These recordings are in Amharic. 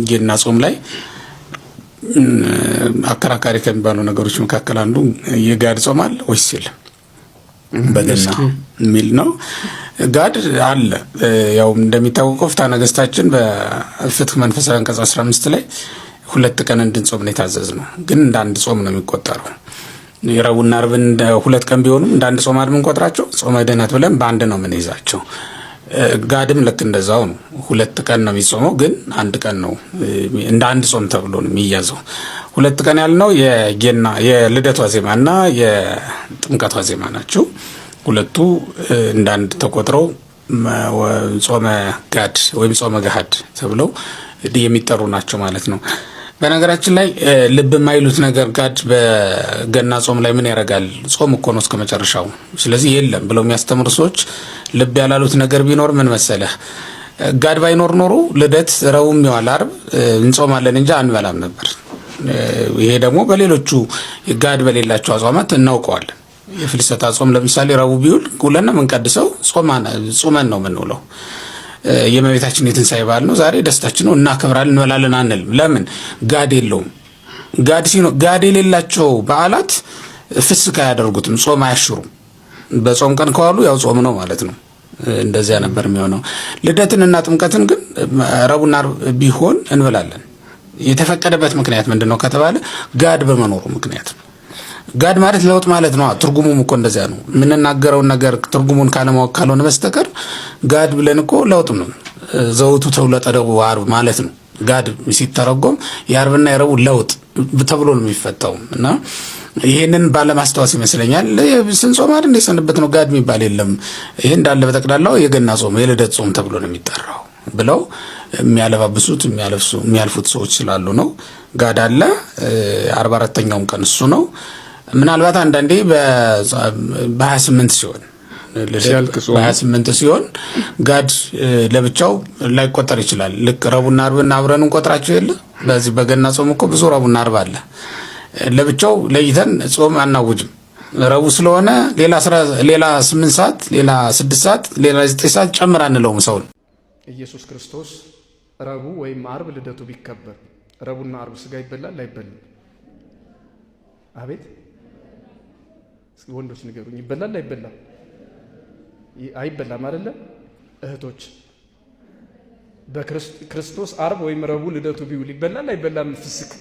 ገና ጾም ላይ አከራካሪ ከሚባሉ ነገሮች መካከል አንዱ የጋድ ጾም አለ ወይስ የለም በገና የሚል ነው። ጋድ አለ። ያው እንደሚታወቀው ፍትሐ ነገሥታችን በፍትህ መንፈሳዊ አንቀጽ 15 ላይ 2 ቀን እንድንጾም ነው የታዘዝነው። ግን እንደ አንድ ጾም ነው የሚቆጠረው። የረቡዕና ዓርብን እንደ 2 ቀን ቢሆኑም እንደ አንድ ጾም አይደል የምንቆጥራቸው? ጾመ ድኅነት ብለን በአንድ ነው የምንይዛቸው። ጋድም ልክ እንደዛው ነው። 2 ቀን ነው የሚጾመው፣ ግን አንድ ቀን ነው እንደ አንድ ጾም ተብሎ ነው የሚያዘው። 2 ቀን ያልነው የገና የልደቷ ዜማና የጥምቀቷ ዜማ ናቸው። ሁለቱ እንደ አንድ ተቆጥረው ጾመ ጋድ ወይም ጾመ ገሃድ ተብለው የሚጠሩ ናቸው ማለት ነው። በነገራችን ላይ ልብ የማይሉት ነገር ጋድ በገና ጾም ላይ ምን ያደርጋል? ጾም እኮ ነው እስከ መጨረሻው፣ ስለዚህ የለም ብለው የሚያስተምሩ ሰዎች ልብ ያላሉት ነገር ቢኖር ምን መሰለህ? ጋድ ባይኖር ኖሮ ልደት ረቡዕም ይዋል ዓርብ እንጾማለን እንጂ አንበላም ነበር። ይሄ ደግሞ በሌሎቹ ጋድ በሌላቸው አጽዋማት እናውቀዋለን። የፍልሰታ ጾም ለምሳሌ ረቡዕ ቢውል ውለን ነው የምንቀድሰው፣ ጾመን ነው የምንውለው። የእመቤታችን የትንሣኤ በዓል ነው ዛሬ፣ ደስታችን ነው፣ እናከብራለን፣ እንበላለን አንልም። ለምን? ጋድ የለውም። ጋድ የሌላቸው በዓላት ፍስክ አያደርጉትም፣ ጾም አያሽሩም። በጾም ቀን ከዋሉ ያው ጾም ነው ማለት ነው። እንደዚያ ነበር የሚሆነው። ልደትንና ጥምቀትን ግን ረቡዕና ዓርብ ቢሆን እንበላለን። የተፈቀደበት ምክንያት ምንድነው ከተባለ ጋድ በመኖሩ ምክንያት ነው። ጋድ ማለት ለውጥ ማለት ነው። ትርጉሙም እኮ እንደዚያ ነው። የምንናገረውን ነገር ትርጉሙን ካለማወቅ ካልሆነ በስተቀር ጋድ ብለን እኮ ለውጥ ነው። ዘውቱ ተውለጠ ረቡዕ ዓርብ ማለት ነው። ጋድ ሲተረጎም የዓርብና የረቡዕ ለውጥ ተብሎ ነው የሚፈታው። እና ይሄንን ባለማስታወስ ይመስለኛል ስንጾም አይደል የሰንበት ነው ጋድ የሚባል የለም፣ ይሄ እንዳለ በጠቅላላው የገና ጾም የልደት ጾም ተብሎ ነው የሚጠራው ብለው የሚያለባብሱት የሚያልፉት ሰዎች ስላሉ ነው። ጋድ አለ። 44ኛውም ቀን እሱ ነው። ምናልባት አንዳንዴ በ28 ሲሆን ሲያልቅ ጾሙ። በ28 ሲሆን ጋድ ለብቻው ላይቆጠር ይችላል። ልክ ረቡዕና ዓርብን አብረን እንቆጥራቸው የለ በዚህ በገና ጾም እኮ ብዙ ረቡዕና ዓርብ አለ። ለብቻው ለይተን ጾም አናውጅም። ረቡዕ ስለሆነ ሌላ 8 ሰዓት፣ ሌላ 6 ሰዓት፣ ሌላ 9 ሰዓት ጨምር አንለውም ሰውን። ኢየሱስ ክርስቶስ ረቡዕ ወይም ዓርብ ልደቱ ቢከበር ረቡዕና ዓርብ ስጋ ይበላል አይበላም? አቤት ወንዶች ንገሩኝ፣ ይበላል አይበላም? አይበላም አይደለ? እህቶች በክርስቶስ ዓርብ ወይም ረቡዕ ልደቱ ቢውል ይበላል አይበላም? ፍስክ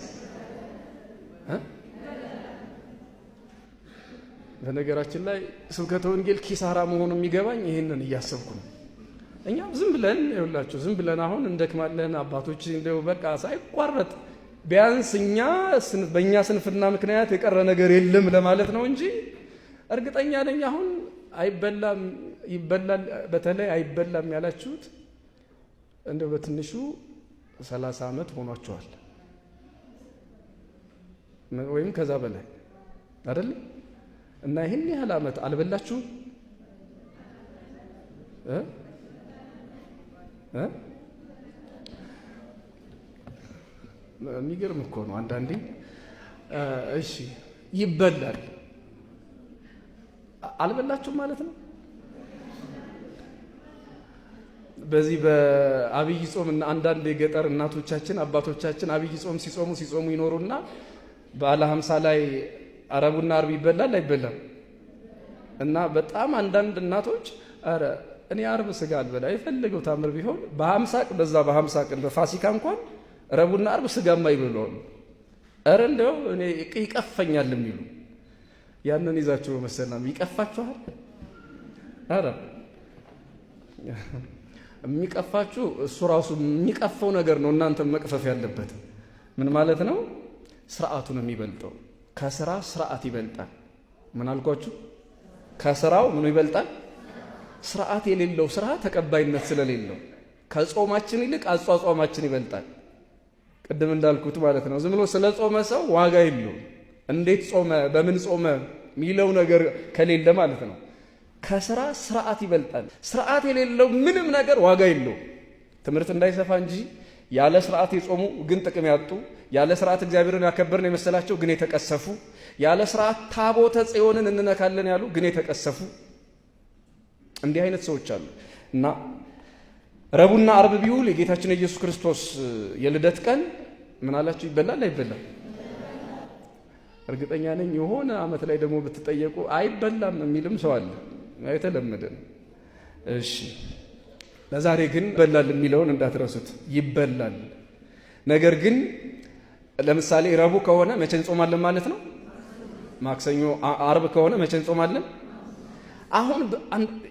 እ? በነገራችን ላይ ስብከተ ወንጌል ኪሳራ መሆኑ የሚገባኝ ይሄንን እያሰብኩ ነው። እኛም ዝም ብለን ይኸውላችሁ ዝም ብለን አሁን እንደክማለን። አባቶች እንደው በቃ ሳይቋረጥ ቢያንስ እኛ በእኛ ስንፍና ምክንያት የቀረ ነገር የለም ለማለት ነው እንጂ እርግጠኛ ነኝ አሁን አይበላም ይበላል፣ በተለይ አይበላም ያላችሁት እንደው በትንሹ 30 ዓመት ሆኗቸዋል ወይም ከዛ በላይ አይደል? እና ይሄን ያህል ዓመት አልበላችሁም? እ? እ? የሚገርም እኮ ነው አንዳንዴ። እሺ ይበላል፣ አልበላችሁም ማለት ነው። በዚህ በአብይ ጾም እና አንዳንድ የገጠር እናቶቻችን አባቶቻችን አብይ ጾም ሲጾሙ ሲጾሙ ይኖሩና በዓለ 50 ላይ ረቡዕና ዓርብ ይበላል አይበላም? እና በጣም አንዳንድ እናቶች አረ እኔ ዓርብ ስጋ አልበላ የፈለገው ታምር ቢሆን በሃምሳ ቀን በዛ በሃምሳ ቀን በፋሲካ እንኳን ረቡዕና ዓርብ ስጋ የማይበሉ አሉ። አረ እንደው እኔ ይቀፈኛል የሚሉ ያንን ይዛችሁ መሰላም ይቀፋችኋል? አረ የሚቀፋችሁ እሱ ራሱ የሚቀፈው ነገር ነው። እናንተ መቅፈፍ ያለበት ምን ማለት ነው? ስርዓቱ ነው የሚበልጠው። ከስራ ስርዓት ይበልጣል። ምን አልኳችሁ? ከስራው ምኑ ይበልጣል? ስርዓት የሌለው ስራ ተቀባይነት ስለሌለው ከጾማችን ይልቅ አጿጿማችን ይበልጣል። ቅድም እንዳልኩት ማለት ነው። ዝም ብሎ ስለ ጾመ ሰው ዋጋ የለውም። እንዴት ጾመ፣ በምን ጾመ የሚለው ነገር ከሌለ ማለት ነው። ከስራ ስርዓት ይበልጣል። ስርዓት የሌለው ምንም ነገር ዋጋ የለውም። ትምህርት እንዳይሰፋ እንጂ ያለ ስርዓት የጾሙ ግን ጥቅም ያጡ፣ ያለ ስርዓት እግዚአብሔርን ያከበርን የመሰላቸው ግን የተቀሰፉ፣ ያለ ስርዓት ታቦተ ጽዮንን እንነካለን ያሉ ግን የተቀሰፉ እንዲህ አይነት ሰዎች አሉ። እና ረቡዕና አርብ ቢውል የጌታችን የኢየሱስ ክርስቶስ የልደት ቀን ምን አላችሁ? ይበላል አይበላም? እርግጠኛ ነኝ የሆነ ዓመት ላይ ደግሞ ብትጠየቁ አይበላም የሚልም ሰው አለ። የተለመደ ነው። እሺ ለዛሬ ግን ይበላል የሚለውን እንዳትረሱት፣ ይበላል። ነገር ግን ለምሳሌ ረቡዕ ከሆነ መቼ እንጾማለን ማለት ነው? ማክሰኞ፣ አርብ ከሆነ መቼ እንጾማለን? አሁን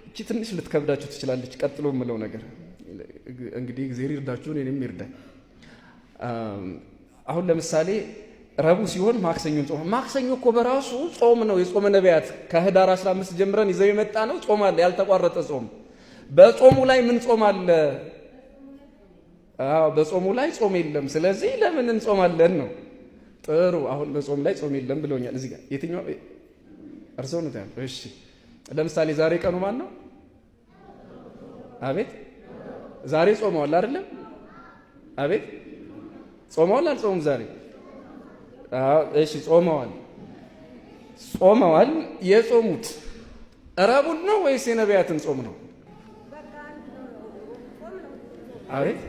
እቺ ትንሽ ልትከብዳችሁ ትችላለች። ቀጥሎ የምለው ነገር እንግዲህ እግዚአብሔር ይርዳችሁ፣ እኔንም ይርዳኝ። አሁን ለምሳሌ ረቡዕ ሲሆን ማክሰኞ ጾም። ማክሰኞ እኮ በራሱ ጾም ነው። የጾመ ነቢያት ከህዳር 15 ጀምረን ይዘው የመጣ ነው ጾም አለ፣ ያልተቋረጠ ጾም። በጾሙ ላይ ምን ጾም አለ? አዎ በጾሙ ላይ ጾም የለም። ስለዚህ ለምን እንጾማለን ነው። ጥሩ አሁን በጾም ላይ ጾም የለም ብለውኛል። እዚህ ጋር የትኛው እርስዎ ነው? እሺ ለምሳሌ ዛሬ ቀኑ ማን ነው? አቤት ዛሬ ጾመዋል አይደለም? አቤት ጾመዋል አልጾሙም? ዛሬ እሺ ጾመዋል። ጾመዋል። የጾሙት ረቡዕን ነው ወይስ የነቢያትን ጾም ነው? አቤት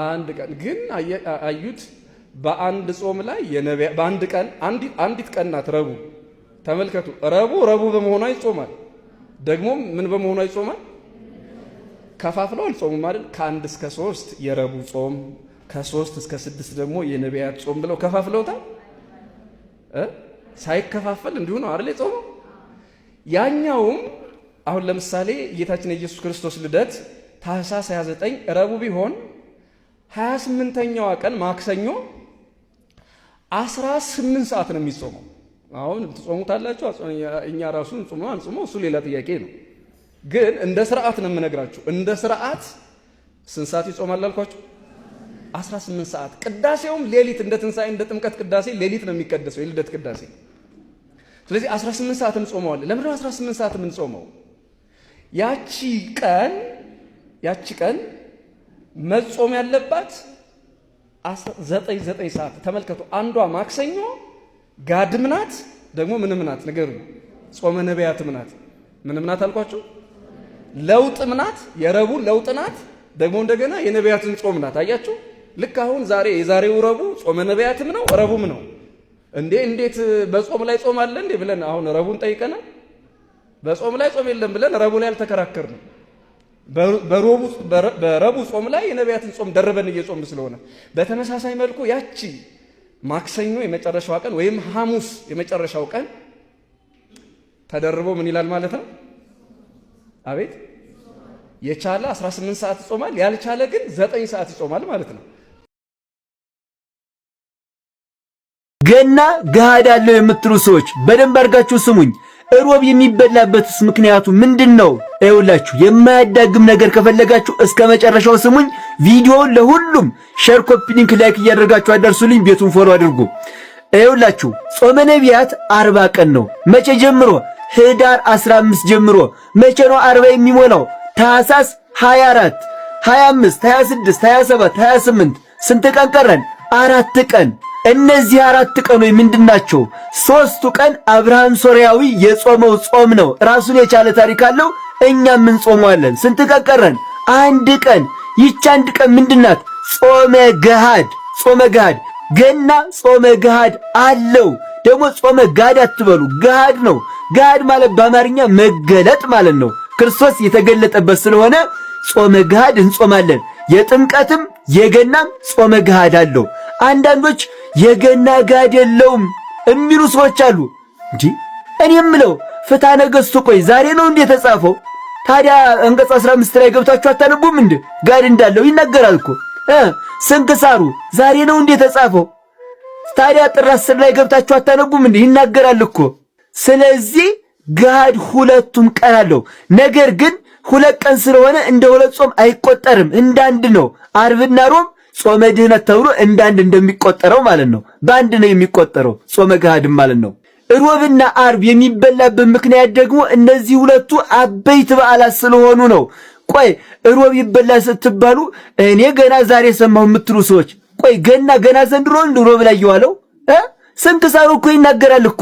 አንድ ቀን ግን አዩት። በአንድ ጾም ላይ በአንድ ቀን አንዲት ቀን ናት ረቡዕ። ተመልከቱ፣ ረቡዕ ረቡዕ በመሆኗ ይጾማል። ደግሞ ምን በመሆኗ ይጾማል? ከፋፍለው አልጾሙም አይደል? ከአንድ እስከ ሶስት የረቡዕ ጾም፣ ከሶስት እስከ ስድስት ደግሞ የነቢያት ጾም ብለው ከፋፍለውታል። ሳይከፋፈል እንዲሁ ነው አይደል የጾመው። ያኛውም አሁን ለምሳሌ ጌታችን የኢየሱስ ክርስቶስ ልደት ታኅሳስ 29 ረቡዕ ቢሆን 28ኛዋ ቀን ማክሰኞ 18 ሰዓት ነው የሚጾመው። አሁን ትጾሙታላችሁ። እኛ ራሱ እንጹመው አንጹመው እሱ ሌላ ጥያቄ ነው። ግን እንደ ስርዓት ነው የምነግራችሁ። እንደ ስርዓት ስንት ሰዓት ይጾማል አልኳችሁ? 18 ሰዓት። ቅዳሴውም ሌሊት እንደ ትንሣኤ እንደ ጥምቀት ቅዳሴ ሌሊት ነው የሚቀደሰው የልደት ቅዳሴ። ስለዚህ 18 ሰዓት እንጾመዋለን። ለምንድነው 18 ሰዓት የምንጾመው? ያቺ ቀን ያቺ ቀን መጾም ያለባት 9 9 ሰዓት። ተመልከቱ፣ አንዷ ማክሰኞ ጋድም ናት፣ ደግሞ ምንም ናት ንገሩ፣ ጾመ ነቢያትም ናት። ምንም ናት አልኳችሁ? ለውጥም ናት፣ የረቡዕ ለውጥ ናት። ደግሞ እንደገና የነቢያትን ጾም ናት። አያችሁ፣ ልክ አሁን ዛሬ የዛሬው ረቡዕ ጾመ ነቢያትም ነው ረቡዕም ነው። እንዴ እንዴት በጾም ላይ ጾም አለ እንዴ ብለን አሁን ረቡዕን ጠይቀናል። በጾም ላይ ጾም የለም ብለን ረቡዕ ላይ አልተከራከርንም። በረቡዕ ጾም ላይ የነቢያትን ጾም ደርበን እየጾም ስለሆነ በተመሳሳይ መልኩ ያቺ ማክሰኞ የመጨረሻዋ ቀን ወይም ሐሙስ የመጨረሻው ቀን ተደርቦ ምን ይላል ማለት ነው? አቤት የቻለ 18 ሰዓት ይጾማል፣ ያልቻለ ግን 9 ሰዓት ይጾማል ማለት ነው። ገና ገሃድ አለው የምትሉ ሰዎች በደንብ አድርጋችሁ ስሙኝ። እሮብ የሚበላበትስ ምክንያቱ ምንድን ነው? ይኸውላችሁ የማያዳግም ነገር ከፈለጋችሁ እስከ መጨረሻው ስሙኝ። ቪዲዮውን ለሁሉም share፣ copy link፣ like እያደረጋችሁ አዳርሱልኝ። ቤቱን follow አድርጉ። ይኸውላችሁ ጾመ ነቢያት 40 ቀን ነው። መቼ ጀምሮ? ህዳር 15 ጀምሮ። መቼ ነው 40 የሚሞላው? ታኅሳስ 24፣ 25፣ 26፣ 27፣ 28። ስንት ቀን ቀረን? 4 ቀን። እነዚህ 4 ቀኖች ምንድናቸው? 3ቱ ቀን አብርሃም ሶርያዊ የጾመው ጾም ነው። ራሱን የቻለ ታሪክ አለው። እኛም እንጾመዋለን። ስንት ቀን ቀረን? 1 ቀን። ይቺ 1 ቀን ምንድናት? ጾመ ገሃድ። ጾመ ገሃድ ገና ጾመ ገሃድ አለው። ደግሞ ጾመ ጋድ አትበሉ፣ ገሃድ ነው። ገሃድ ማለት በአማርኛ መገለጥ ማለት ነው። ክርስቶስ የተገለጠበት ስለሆነ ጾመ ገሃድ እንጾማለን። የጥምቀትም የገናም ጾመ ገሃድ አለው። አንዳንዶች የገና ገሃድ የለውም የሚሉ ሰዎች አሉ። እንዲህ እኔ የምለው ፍትሐ ነገሥቱ ቆይ ዛሬ ነው እንዴ የተጻፈው? ታዲያ አንቀጽ 15 ላይ ገብታችሁ አታነቡም እንዴ? ገሃድ እንዳለው ይናገራል እኮ። ስንክሳሩ ዛሬ ነው እንዴ የተጻፈው? ታዲያ ጥር 10 ላይ ገብታችሁ አታነቡም እንዴ? ይናገራል እኮ። ስለዚህ ገሃድ ሁለቱም ቀን አለው። ነገር ግን 2 ቀን ስለሆነ እንደ 2 ጾም አይቆጠርም፣ እንደ አንድ ነው። አርብና ሮብ ጾመ ድህነት ተብሎ እንደ አንድ እንደሚቆጠረው ማለት ነው። በአንድ ነው የሚቆጠረው ጾመ ገሃድም ማለት ነው። ሮብና አርብ የሚበላበት ምክንያት ደግሞ እነዚህ ሁለቱ አበይት በዓላት ስለሆኑ ነው። ቆይ ሮብ ይበላ ስትባሉ እኔ ገና ዛሬ ሰማሁ የምትሉ ሰዎች ቆይ ገና ገና ዘንድሮ እንደ ሮብ ላይ የዋለው ስንክሳሩ እኮ ይናገራል እኮ።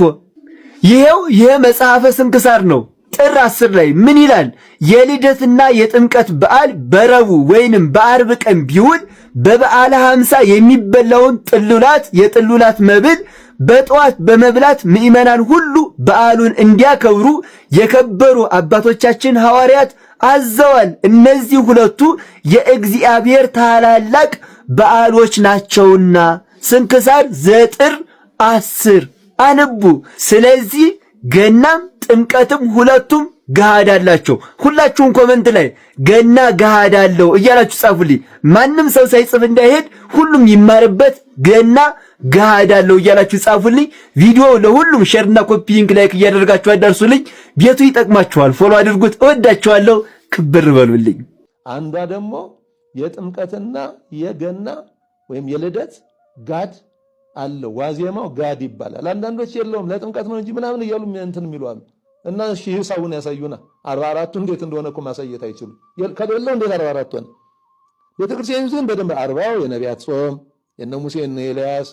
ይሄው ይሄ መጽሐፈ ስንክሳር ነው። ጥር 10 ላይ ምን ይላል? የልደትና የጥምቀት በዓል በረቡዕ ወይንም በዓርብ ቀን ቢውል በበዓለ 50 የሚበላውን ጥሉላት የጥሉላት መብል በጠዋት በመብላት ምእመናን ሁሉ በዓሉን እንዲያከብሩ የከበሩ አባቶቻችን ሐዋርያት አዘዋል። እነዚህ ሁለቱ የእግዚአብሔር ታላላቅ በዓሎች ናቸውና። ስንክሳር ዘጥር 10 አንቡ። ስለዚህ ገናም ጥምቀትም ሁለቱም ገሃድ አላቸው። ሁላችሁም comment ላይ ገና ገሃድ አለው እያላችሁ ጻፉልኝ። ማንም ሰው ሳይጽፍ እንዳይሄድ ሁሉም ይማርበት። ገና ገሃድ አለው እያላችሁ ጻፉልኝ። ቪዲዮ ለሁሉም share ና copy link like እያደረጋችሁ አዳርሱልኝ። ቤቱ ይጠቅማችኋል። Follow አድርጉት። እወዳችኋለሁ። ክብር በሉልኝ። አንዷ ደግሞ የጥምቀትና የገና ወይም የልደት ጋድ አለው። ዋዜማው ጋድ ይባላል። አንዳንዶች የለውም ለጥምቀት ነው እንጂ ምናምን እያሉ እንትን የሚሉ አሉ። እና እሺ ሂሳቡን ያሳዩና 44ቱ እንዴት እንደሆነ እኮ ማሳየት አይችሉም። ከሌለው እንዴት 44 ሆነ? ቤተክርስቲያን ግን በደንብ 40ው የነቢያት ጾም የነ ሙሴ የነ ኤልያስ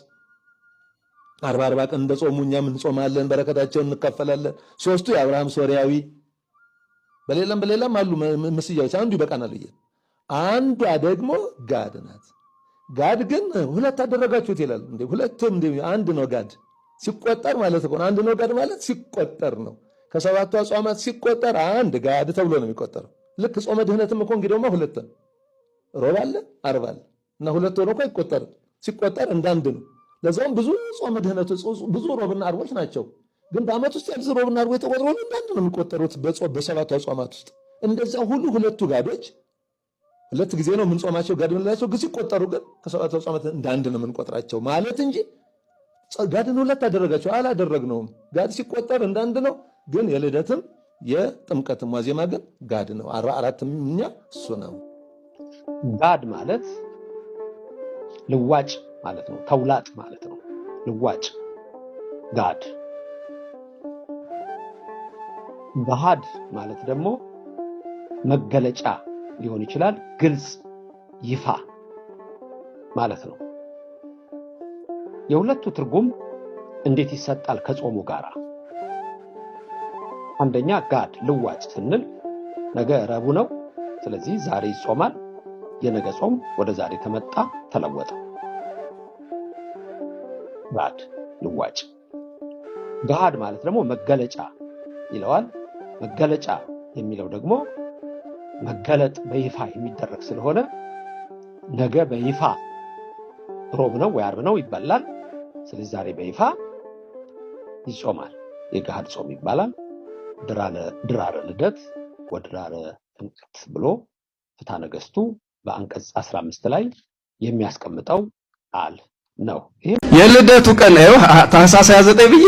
40 40 ቀን እንደጾሙ እኛም እንጾማለን፣ በረከታቸውን እንካፈላለን። ሶስቱ የአብርሃም ሶሪያዊ፣ በሌላም በሌላም አሉ ምስያዎች፣ አንዱ ይበቃናል። አንዷ ደግሞ ጋድ ናት። ጋድ ግን ሁለት አደረጋችሁት ይላል። እንዴ ሁለቱም እንዴ አንድ ነው። ጋድ ሲቆጠር ማለት እኮ አንድ ነው። ጋድ ማለት ሲቆጠር ነው። ከሰባቱ አጽዋማት ሲቆጠር አንድ ጋድ ተብሎ ነው የሚቆጠረው። ልክ ጾመ ድህነትም እኮ እንግዲህ ደግሞ ሁለት ነው። ሮብ አለ፣ ዓርብ አለ እና ሁለት ሆኖ እኮ አይቆጠርም። ሲቆጠር እንዳንድ ነው። ለዛውም ብዙ ጾመ ድህነቱ ብዙ ሮብና ዓርቦች ናቸው። ግን በዓመት ውስጥ ያሉት ሮብና ዓርቦች ተቆጥረው እንዳንድ ነው የሚቆጠሩት በሰባቱ አጽዋማት ውስጥ። እንደዛ ሁሉ ሁለቱ ጋዶች ሁለት ጊዜ ነው የምንጾማቸው ጋድ የምንላቸው፣ ግን ሲቆጠሩ ግን ከሰባቱ አጽዋማት እንደ አንድ ነው የምንቆጥራቸው ማለት እንጂ ጋድን ሁለት አደረጋቸው አላደረግነውም። ጋድ ሲቆጠር እንደ አንድ ነው፣ ግን የልደትም የጥምቀትም ዋዜማ ግን ጋድ ነው። 44ኛ እሱ ነው። ጋድ ማለት ልዋጭ ማለት ነው። ተውላጥ ማለት ነው። ልዋጭ ጋድ። ገሃድ ማለት ደግሞ መገለጫ ሊሆን ይችላል። ግልጽ፣ ይፋ ማለት ነው። የሁለቱ ትርጉም እንዴት ይሰጣል ከጾሙ ጋራ? አንደኛ ጋድ ልዋጭ ስንል ነገ ረቡዕ ነው። ስለዚህ ዛሬ ይጾማል። የነገ ጾም ወደ ዛሬ ተመጣ፣ ተለወጠ። ጋድ ልዋጭ። ገሃድ ማለት ደግሞ መገለጫ ይለዋል። መገለጫ የሚለው ደግሞ መገለጥ በይፋ የሚደረግ ስለሆነ ነገ በይፋ ሮብ ነው ወይ ዓርብ ነው ይበላል። ስለዚህ ዛሬ በይፋ ይጾማል። የገሃድ ጾም ይባላል። ድራረ ልደት ወድራረ ጥምቀት ብሎ ፍትሐ ነገሥቱ በአንቀጽ 15 ላይ የሚያስቀምጠው ቃል ነው። የልደቱ ቀን ይኸው ታህሳስ 29 ብዬ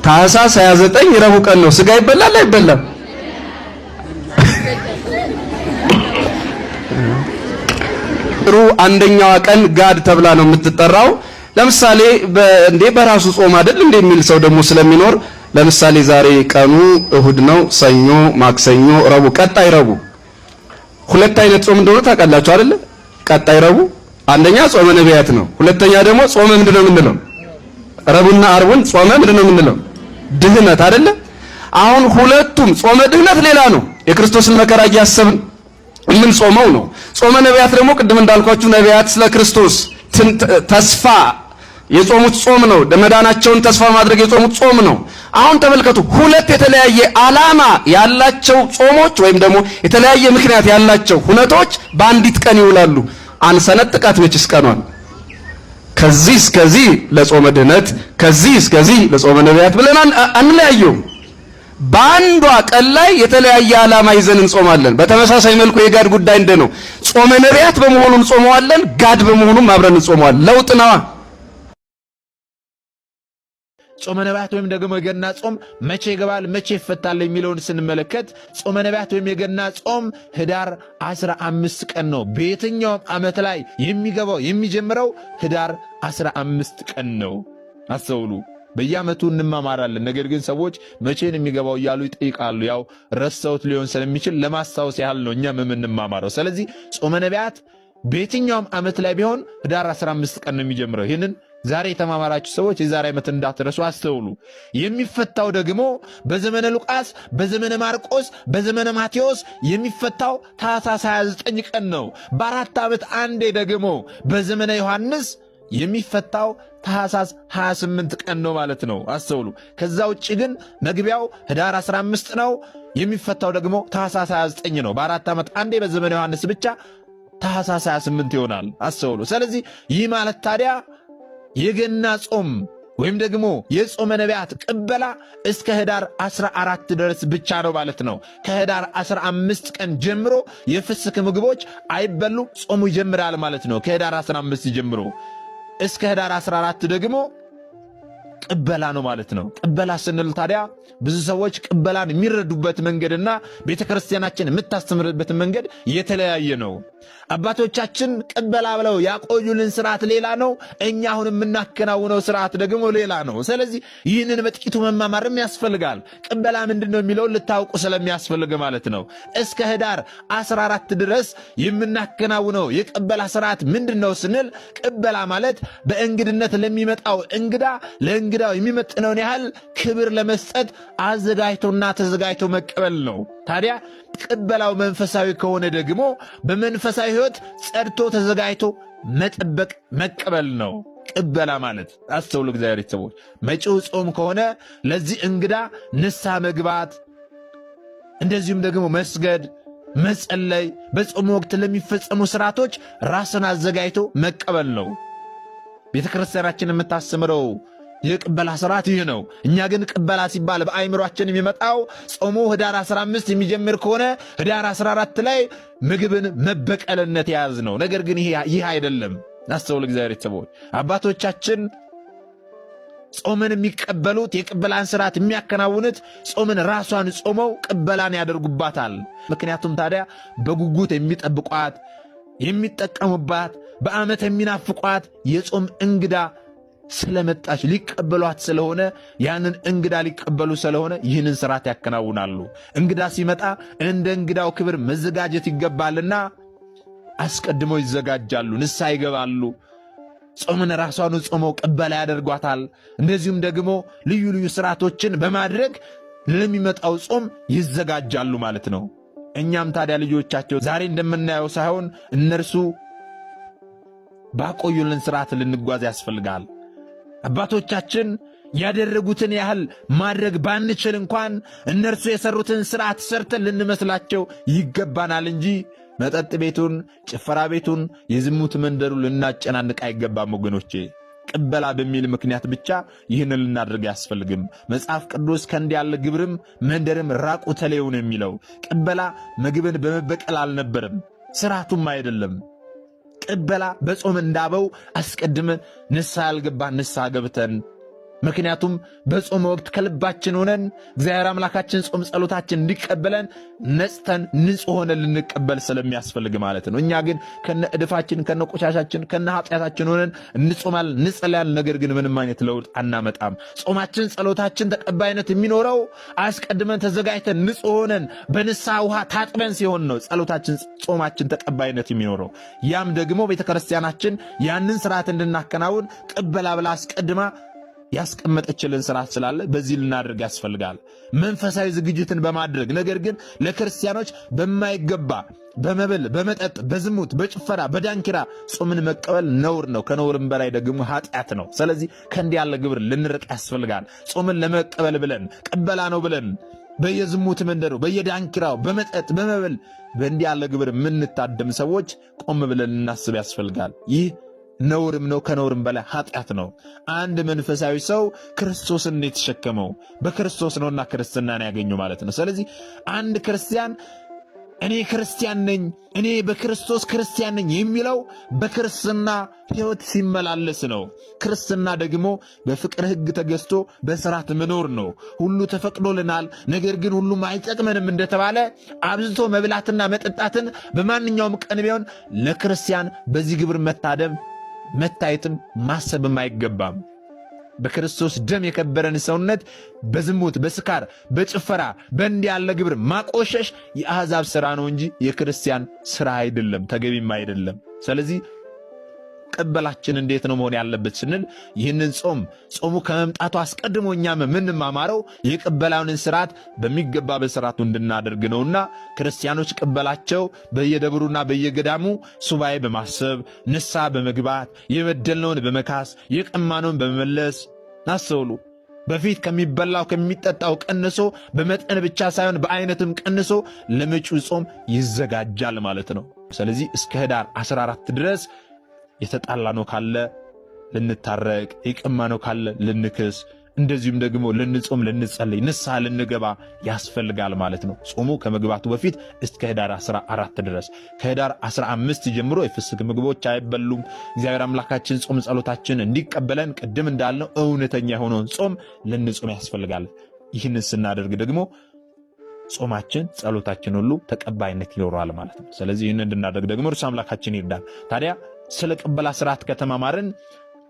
ታህሳስ 29 ረቡዕ ቀን ነው። ስጋ ይበላል አይበላም? ጥሩ አንደኛዋ ቀን ጋድ ተብላ ነው የምትጠራው። ለምሳሌ እንዴ በራሱ ጾም አይደል እንዴ የሚል ሰው ደግሞ ስለሚኖር ለምሳሌ ዛሬ ቀኑ እሁድ ነው። ሰኞ፣ ማክሰኞ፣ ረቡዕ፣ ቀጣይ ረቡዕ ሁለት አይነት ጾም እንደሆነ ታውቃላችሁ አይደለ? ቀጣይ ረቡዕ አንደኛ ጾመ ነቢያት ነው። ሁለተኛ ደግሞ ጾመ ምንድን ነው የምንለው? ረቡዕና ዓርቡን ጾመ ምንድን ነው የምንለው? ድህነት አይደለ? አሁን ሁለቱም ጾመ ድህነት ሌላ ነው። የክርስቶስን መከራ እያሰብን የምንጾመው ነው። ጾመ ነቢያት ደግሞ ቅድም እንዳልኳችሁ ነቢያት ስለ ክርስቶስ ተስፋ የጾሙት ጾም ነው። መዳናቸውን ተስፋ ማድረግ የጾሙት ጾም ነው። አሁን ተመልከቱ፣ ሁለት የተለያየ ዓላማ ያላቸው ጾሞች ወይም ደግሞ የተለያየ ምክንያት ያላቸው ሁነቶች በአንዲት ቀን ይውላሉ። አንሰነጥቃት መችስ ቀኗን ከዚህ እስከዚህ ለጾመ ድህነት፣ ከዚህ እስከዚህ ለጾመ ነቢያት ብለን አንለያየውም። በአንዷ ቀን ላይ የተለያየ ዓላማ ይዘን እንጾማለን። በተመሳሳይ መልኩ የጋድ ጉዳይ እንደ ነው። ጾመ ነቢያት በመሆኑ እንጾመዋለን፣ ጋድ በመሆኑም አብረን እንጾመዋለን። ለውጥ ነዋ። ጾመ ነቢያት ወይም ደግሞ የገና ጾም መቼ ይገባል፣ መቼ ይፈታል የሚለውን ስንመለከት ጾመ ነቢያት ወይም የገና ጾም ህዳር 15 ቀን ነው። በየትኛውም ዓመት ላይ የሚገባው የሚጀምረው ህዳር 15 ቀን ነው። አስተውሉ። በየዓመቱ እንማማራለን። ነገር ግን ሰዎች መቼን የሚገባው እያሉ ይጠይቃሉ። ያው ረስተውት ሊሆን ስለሚችል ለማስታወስ ያህል ነው እኛም የምንማማረው። ስለዚህ ጾመ ነቢያት በየትኛውም ዓመት ላይ ቢሆን ህዳር 15 ቀን ነው የሚጀምረው። ይህንን ዛሬ የተማማራችሁ ሰዎች የዛሬ ዓመት እንዳትረሱ አስተውሉ። የሚፈታው ደግሞ በዘመነ ሉቃስ፣ በዘመነ ማርቆስ፣ በዘመነ ማቴዎስ የሚፈታው ታኅሳስ 29 ቀን ነው። በ4 ዓመት አንዴ ደግሞ በዘመነ ዮሐንስ የሚፈታው ታኅሳስ 28 ቀን ነው ማለት ነው። አስተውሉ። ከዛ ውጭ ግን መግቢያው ህዳር 15 ነው። የሚፈታው ደግሞ ታኅሳስ 29 ነው። በ4 ዓመት አንዴ በዘመነ ዮሐንስ ብቻ ታኅሳስ 28 ይሆናል። አስተውሉ። ስለዚህ ይህ ማለት ታዲያ የገና ጾም ወይም ደግሞ የጾመ ነቢያት ቅበላ እስከ ህዳር 14 ድረስ ብቻ ነው ማለት ነው። ከህዳር 15 ቀን ጀምሮ የፍስክ ምግቦች አይበሉ፣ ጾሙ ይጀምራል ማለት ነው። ከህዳር 15 ጀምሮ እስከ ህዳር 14 ደግሞ ቅበላ ነው ማለት ነው። ቅበላ ስንል ታዲያ ብዙ ሰዎች ቅበላን የሚረዱበት መንገድና ቤተ ክርስቲያናችን የምታስተምርበት መንገድ የተለያየ ነው። አባቶቻችን ቅበላ ብለው ያቆዩልን ስርዓት ሌላ ነው። እኛ አሁን የምናከናውነው ስርዓት ደግሞ ሌላ ነው። ስለዚህ ይህንን በጥቂቱ መማማርም ያስፈልጋል። ቅበላ ምንድን ነው የሚለውን ልታውቁ ስለሚያስፈልግ ማለት ነው። እስከ ህዳር 14 ድረስ የምናከናውነው የቅበላ ስርዓት ምንድን ነው ስንል ቅበላ ማለት በእንግድነት ለሚመጣው እንግዳ ለእንግዳው የሚመጥነውን ያህል ክብር ለመስጠት አዘጋጅቶና ተዘጋጅቶ መቀበል ነው። ታዲያ ቅበላው መንፈሳዊ ከሆነ ደግሞ በመንፈሳዊ ሕይወት ጸድቶ ተዘጋጅቶ መጠበቅ መቀበል ነው። ቅበላ ማለት አስተውሉ፣ እግዚአብሔር ቤተሰቦች፣ መጪው ጾም ከሆነ ለዚህ እንግዳ ንስሐ መግባት፣ እንደዚሁም ደግሞ መስገድ፣ መጸለይ፣ በጾም ወቅት ለሚፈጸሙ ስርዓቶች ራስን አዘጋጅቶ መቀበል ነው። ቤተ ክርስቲያናችን የምታስተምረው የቅበላ ስርዓት ይህ ነው። እኛ ግን ቅበላ ሲባል በአይምሯችን የሚመጣው ጾሙ ህዳር 15 የሚጀምር ከሆነ ህዳር 14 ላይ ምግብን መበቀልነት የያዝ ነው። ነገር ግን ይህ አይደለም። አስተውል እግዚአብሔር ቤተሰቦች፣ አባቶቻችን ጾምን የሚቀበሉት የቅበላን ስርዓት የሚያከናውኑት ጾምን ራሷን ጾመው ቅበላን ያደርጉባታል። ምክንያቱም ታዲያ በጉጉት የሚጠብቋት የሚጠቀሙባት፣ በዓመት የሚናፍቋት የጾም እንግዳ ስለመጣች ሊቀበሏት ስለሆነ ያንን እንግዳ ሊቀበሉ ስለሆነ ይህንን ስርዓት ያከናውናሉ። እንግዳ ሲመጣ እንደ እንግዳው ክብር መዘጋጀት ይገባልና አስቀድመው ይዘጋጃሉ፣ ንስሐ ይገባሉ። ጾምን ራሷን ጾመው ቅበላ ያደርጓታል። እንደዚሁም ደግሞ ልዩ ልዩ ስርዓቶችን በማድረግ ለሚመጣው ጾም ይዘጋጃሉ ማለት ነው። እኛም ታዲያ ልጆቻቸው ዛሬ እንደምናየው ሳይሆን እነርሱ ባቆዩልን ስርዓት ልንጓዝ ያስፈልጋል። አባቶቻችን ያደረጉትን ያህል ማድረግ ባንችል እንኳን እነርሱ የሰሩትን ስርዓት ሰርተን ልንመስላቸው ይገባናል እንጂ መጠጥ ቤቱን፣ ጭፈራ ቤቱን፣ የዝሙት መንደሩ ልናጨናንቅ አይገባም ወገኖቼ። ቅበላ በሚል ምክንያት ብቻ ይህንን ልናደርግ አያስፈልግም። መጽሐፍ ቅዱስ ከእንዲህ ያለ ግብርም መንደርም ራቁ ተለዩ ነው የሚለው። ቅበላ ምግብን በመበቀል አልነበረም፣ ስርዓቱም አይደለም። ቅበላ በጾም እንዳበው አስቀድመን ንስሐ ያልገባን ንስሐ ገብተን፣ ምክንያቱም በጾም ወቅት ከልባችን ሆነን እግዚአብሔር አምላካችን ጾም ጸሎታችን እንዲቀበለን ነጽተን ንጹሕ ሆነን ልንቀበል ስለሚያስፈልግ ማለት ነው። እኛ ግን ከነ እድፋችን፣ ከነ ቆሻሻችን፣ ከነ ኃጢአታችን ሆነን እንጾማለን፣ እንጸልያለን። ነገር ግን ምንም አይነት ለውጥ አናመጣም። ጾማችን፣ ጸሎታችን ተቀባይነት የሚኖረው አስቀድመን ተዘጋጅተን ንጹሕ ሆነን በንስሐ ውሃ ታጥበን ሲሆን ነው ጸሎታችን፣ ጾማችን ተቀባይነት የሚኖረው። ያም ደግሞ ቤተክርስቲያናችን ያንን ስርዓት እንድናከናውን ቅበላ ብላ አስቀድማ ያስቀመጠችልን ስርዓት ስላለ በዚህ ልናደርግ ያስፈልጋል። መንፈሳዊ ዝግጅትን በማድረግ ነገር ግን ለክርስቲያኖች በማይገባ በመብል፣ በመጠጥ፣ በዝሙት፣ በጭፈራ፣ በዳንኪራ ጾምን መቀበል ነውር ነው። ከነውርም በላይ ደግሞ ኃጢአት ነው። ስለዚህ ከእንዲህ ያለ ግብር ልንርቅ ያስፈልጋል። ጾምን ለመቀበል ብለን ቅበላ ነው ብለን በየዝሙት መንደሩ፣ በየዳንኪራው፣ በመጠጥ፣ በመብል በእንዲህ ያለ ግብር የምንታደም ሰዎች ቆም ብለን ልናስብ ያስፈልጋል። ይህ ነውርም ነው፣ ከነውርም በላይ ኃጢአት ነው። አንድ መንፈሳዊ ሰው ክርስቶስን የተሸከመው በክርስቶስ ነውና ክርስትናን ያገኙ ማለት ነው። ስለዚህ አንድ ክርስቲያን እኔ ክርስቲያን ነኝ፣ እኔ በክርስቶስ ክርስቲያን ነኝ የሚለው በክርስትና ሕይወት ሲመላለስ ነው። ክርስትና ደግሞ በፍቅር ሕግ ተገዝቶ በስርዓት መኖር ነው። ሁሉ ተፈቅዶልናል፣ ነገር ግን ሁሉም አይጠቅመንም እንደተባለ አብዝቶ መብላትና መጠጣትን በማንኛውም ቀን ቢሆን ለክርስቲያን በዚህ ግብር መታደም መታየትም ማሰብም አይገባም። በክርስቶስ ደም የከበረን ሰውነት በዝሙት፣ በስካር፣ በጭፈራ፣ በእንዲህ ያለ ግብር ማቆሸሽ የአሕዛብ ሥራ ነው እንጂ የክርስቲያን ሥራ አይደለም፣ ተገቢም አይደለም። ስለዚህ ቅበላችን እንዴት ነው መሆን ያለበት ስንል ይህንን ጾም ጾሙ ከመምጣቱ አስቀድሞ እኛም የምንማማረው የቅበላውን ስርዓት በሚገባ በስርዓቱ እንድናደርግ ነውና ክርስቲያኖች ቅበላቸው በየደብሩና በየገዳሙ ሱባኤ በማሰብ ንስሐ በመግባት የበደልነውን በመካስ የቀማነውን በመመለስ አስተውሉ። በፊት ከሚበላው ከሚጠጣው ቀንሶ በመጠን ብቻ ሳይሆን በአይነትም ቀንሶ ለመጪው ጾም ይዘጋጃል ማለት ነው። ስለዚህ እስከ ህዳር 14 ድረስ የተጣላ ነው ካለ ልንታረቅ፣ የቀማ ነው ካለ ልንክስ፣ እንደዚሁም ደግሞ ልንጾም፣ ልንጸልይ፣ ንስሐ ልንገባ ያስፈልጋል ማለት ነው። ጾሙ ከመግባቱ በፊት እስከ ህዳር 14 ድረስ ከህዳር 15 ጀምሮ የፍስክ ምግቦች አይበሉም። እግዚአብሔር አምላካችን ጾም ጸሎታችን እንዲቀበለን ቅድም እንዳልነው እውነተኛ የሆነውን ጾም ልንጾም ያስፈልጋል። ይህንን ስናደርግ ደግሞ ጾማችን ጸሎታችን ሁሉ ተቀባይነት ይኖረዋል ማለት ነው። ስለዚህ ይህንን እንድናደርግ ደግሞ እርሱ አምላካችን ይርዳል። ታዲያ ስለ ቅበላ ስርዓት ከተማማርን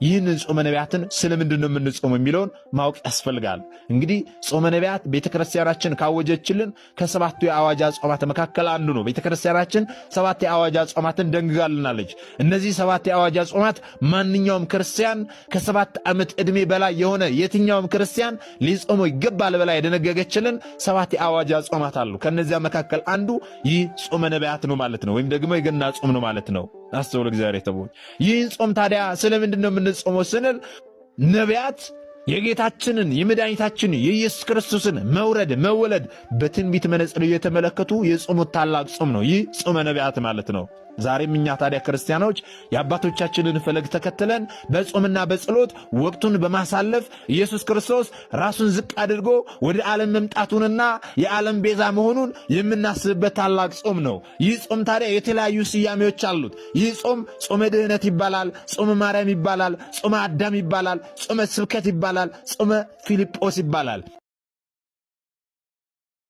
ይህንን ጾመ ነቢያትን ስለምንድን ነው የምንጾመው የሚለውን ማወቅ ያስፈልጋል። እንግዲህ ጾመ ነቢያት ቤተክርስቲያናችን ካወጀችልን ከሰባቱ የአዋጅ አጽዋማት መካከል አንዱ ነው። ቤተክርስቲያናችን ሰባት የአዋጅ አጽዋማትን ደንግጋልናለች። እነዚህ ሰባት የአዋጅ አጽዋማት ማንኛውም ክርስቲያን ከ7 ዓመት ዕድሜ በላይ የሆነ የትኛውም ክርስቲያን ሊጾመው ይገባል በላይ የደነገገችልን ሰባት የአዋጅ አጽዋማት አሉ። ከእነዚያ መካከል አንዱ ይህ ጾመ ነቢያት ነው ማለት ነው፣ ወይም ደግሞ የገና ጾም ነው ማለት ነው። አስተውሉ እግዚአብሔር የተቦች ይህን ጾም ታዲያ ስለምንድን ነው የምንጾመው ስንል ነቢያት የጌታችንን የመድኃኒታችን የኢየሱስ ክርስቶስን መውረድ መወለድ በትንቢት መነጽር እየተመለከቱ የጾሙት ታላቅ ጾም ነው። ይህ ጾመ ነቢያት ማለት ነው። ዛሬም እኛ ታዲያ ክርስቲያኖች የአባቶቻችንን ፈለግ ተከትለን በጾምና በጸሎት ወቅቱን በማሳለፍ ኢየሱስ ክርስቶስ ራሱን ዝቅ አድርጎ ወደ ዓለም መምጣቱንና የዓለም ቤዛ መሆኑን የምናስብበት ታላቅ ጾም ነው። ይህ ጾም ታዲያ የተለያዩ ስያሜዎች አሉት። ይህ ጾም ጾመ ድህነት ይባላል፣ ጾመ ማርያም ይባላል፣ ጾመ አዳም ይባላል፣ ጾመ ስብከት ይባላል፣ ጾመ ፊልጶስ ይባላል።